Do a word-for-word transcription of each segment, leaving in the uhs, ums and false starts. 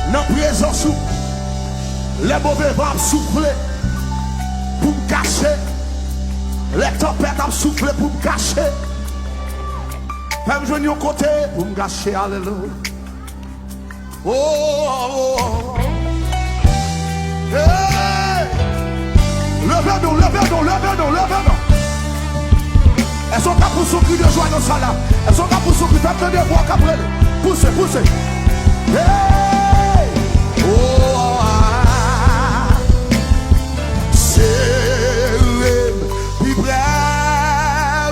Nan prezans ou, lè move van ap soufle pou m kache, lè tanpèt ap soufle pou m kache, fè m jwenn yon kote pou m kache. Alelouya. Oh, oh, oh. Hey! Leve nou, leve nou, leve nou, leve nou. Èske w ka pouse yon kri de jwa nan sal la? Èske w ka pouse yon kri? Fè m tande vwa w k ap rele. Pouse, pouse. Hey! Oh, ah. Sere m pi pre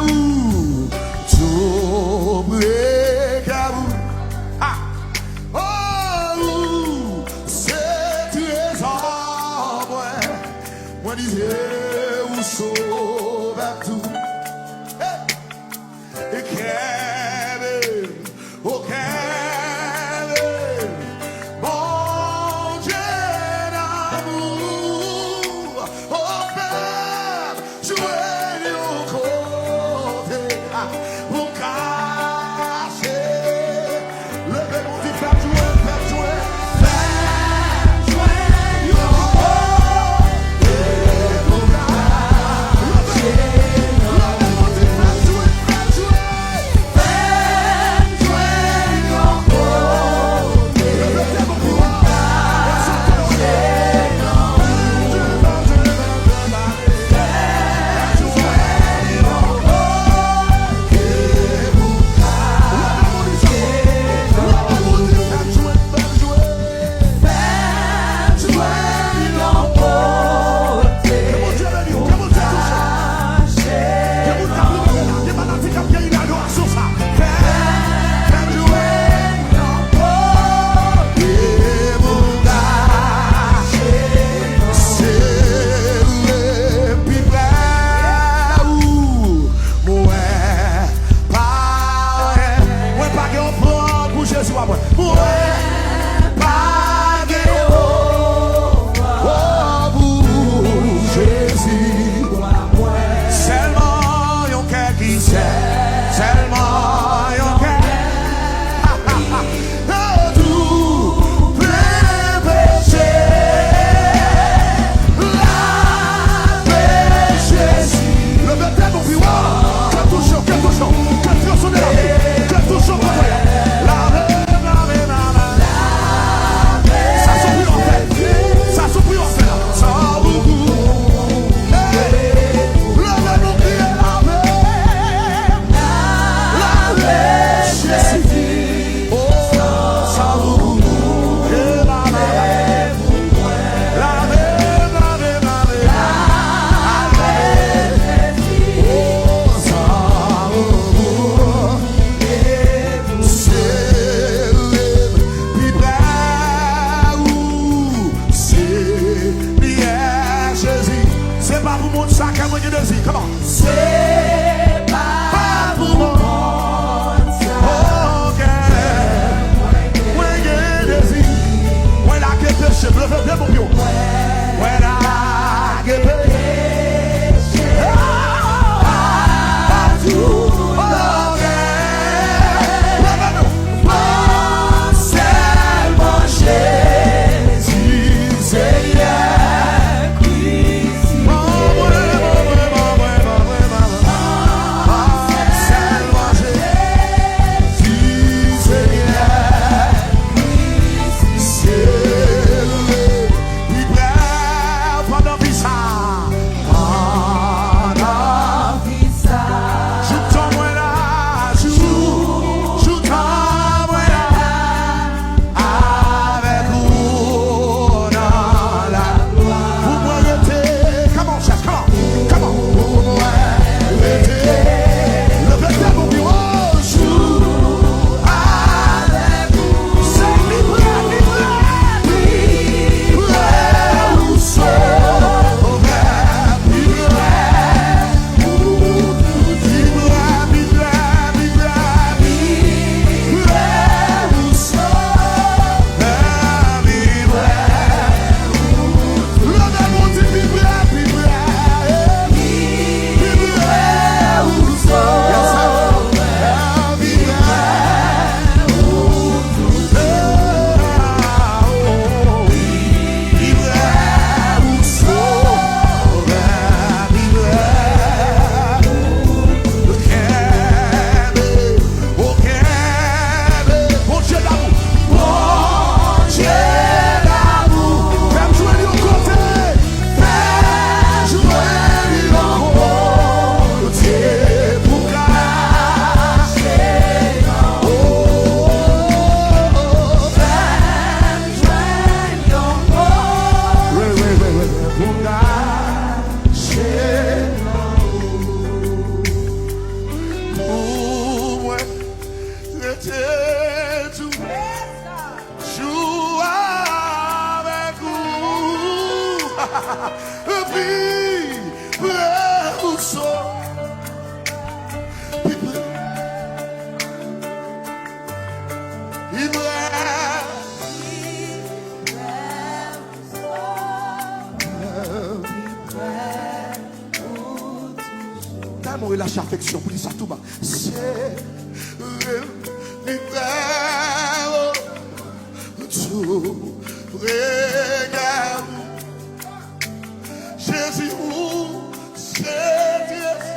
ou. Tou pre kè ou. Ah! Oh, ou se trezò mwen. Mwen dize ou sovè tou. Hey! E kenbe m, o kenbe m, Bondye damou, o fè m jwenn yon kote pou m kache. Leve nou di, fè m jwenn, fè m jwenn, fè m jwenn yon kote pou m kache. Leve nou di, fè m jwenn, fè m jwenn. Ke Bondye beni w, ke Bondye touche w. Gen moun k ap leve la, gen maladi k ap geri nan adorasyon sa. Fè, fè m jwenn yon kote pou m kache. Sere m pi pre ou. Mwen pa, mwen pa gen ofrann pou Jezi pa mwen. Mwen pa gen ofrann pou Jezi. Sèlman yon kè ki sè, sèlman yon kè. Tou plen peche, lape Jezi. Leve tèt ou pi wo. Ke touche w, ke touche w, ke Dye sone lavi, ke touche w kote w ye. Lave m, lave m, lave m. Pi prè ou sot. Pi prè. Pi prè. Tèlman w relâche afeksyon pou li sa tou ba. Se pi prè. Tou prè. Jezi, ou se Jezi.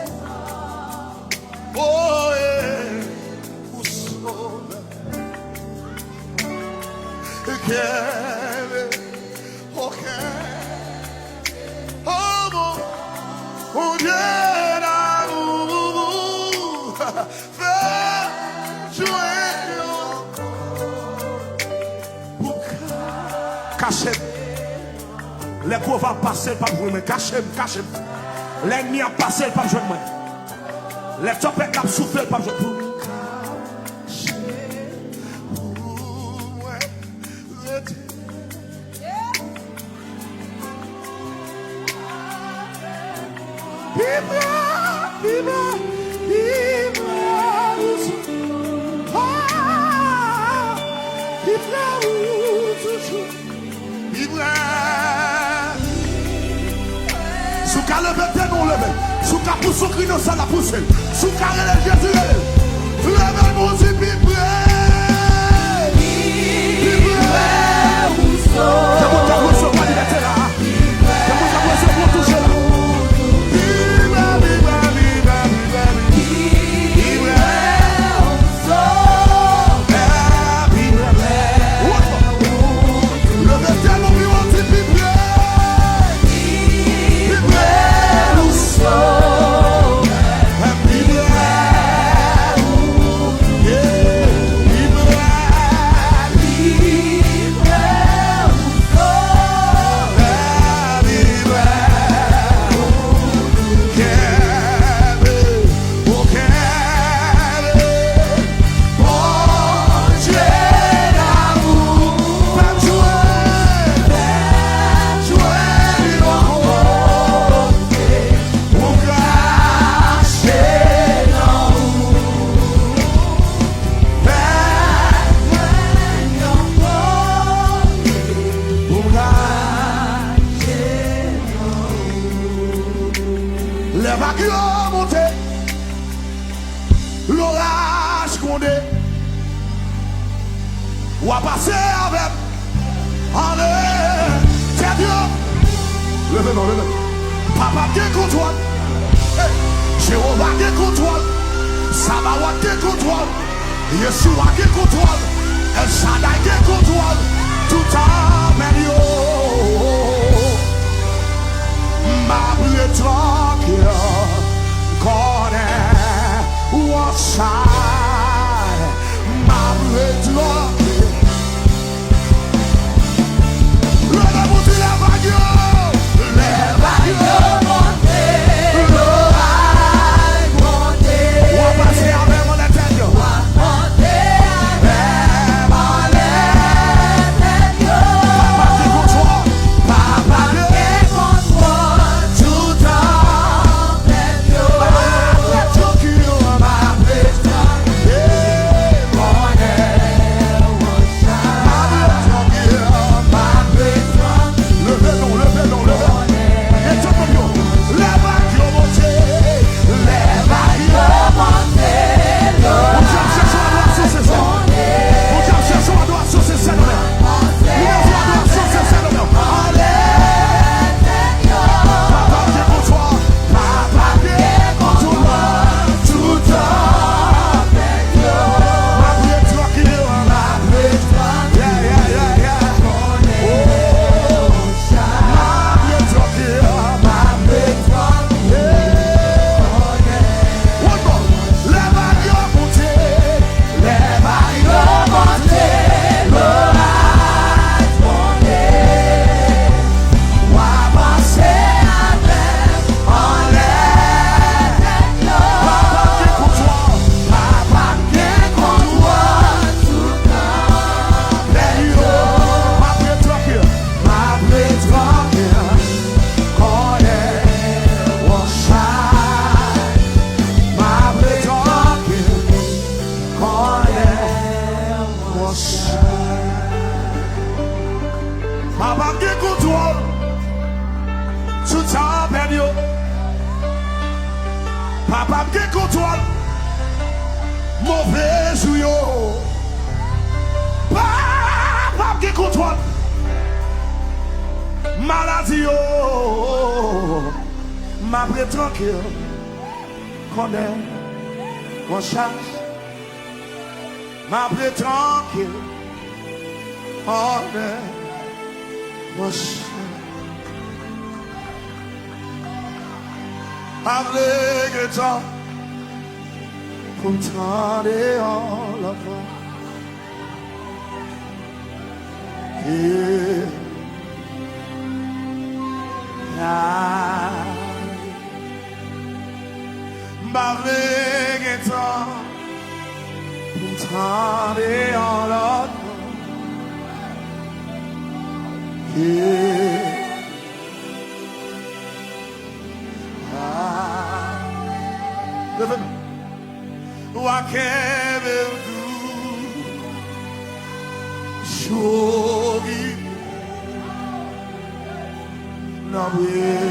Oh, eh, ou sovè. Kenbe, oh, kenbe. Oh, mon, mon Dieu d'amour. Fè jwenn yon. Kache m. Lè gwo van ap pase, l p ap jwenn mwen. Kache m, kache m. Lè ènmi ap pase, l p ap jwenn mwen. Lè tanpèt la ap soufle, l p ap jwenn mwen. Pi prè, pi prè, pi prè ou toujou. Ah, pi prè ou toujou. Pi prè. Si w ka leve tèt ou, leve. Si w ka pouse yon kri nan syèl la, pouse l. Si w ka rele Jezi, rele l. Leve nou di pi prè. Pi prè. Gen moun k ap resevwa libète la. Gen moun k ap resevwa touche la. Pi prè, pi prè, pi prè, pi prè, pi prè. Pi prè. Pi prè. Leve tèt ou pi wo, di pi prè. Pi prè ou sot. Pi prè ou, yeah, pi prè, pi prè ou sot. Pi prè ou, kenbe, ou kenbe. Bondye damou, fè m jwenn, fè m jwenn yon kote pou m kache nan ou. Fè m jwenn yon kote pou m kache nan ou. Lè vag yo monte, loraj gwonde. W a pase avè m. Ale. Tèt yo. Leve non, leve. Papa gen kontwòl. Hey. Jewova gen kontwòl. Sabawat gen kontwòl. Yeshuwa gen kontwòl. El Shaddai gen kontwòl. Tout amèn yo. M ap ret trankil, m konnen ou ansanm. M ap ret trankil. Leve pou di lè vag yo. Lè vag yo monte, loraj monte. W a pase avè m anlè tèt yo. W a monte avè m anlè Papa m gen kontwòl sou tanpèt yo. Papa m gen kontwòl move jou yo. Papa m gen kontwòl maladi yo. M ap ret trankil. Konnen mwen chaj. M ap ret trankil. Konnen mwen chaj. Pa vle gen tan pou m tande yon lòt vwa. Yeah. M pa vle gen tan pou m tande yon lòt. Yeah. Ah. Leve men. W a kenbe m dou. Chori. Nan bwe.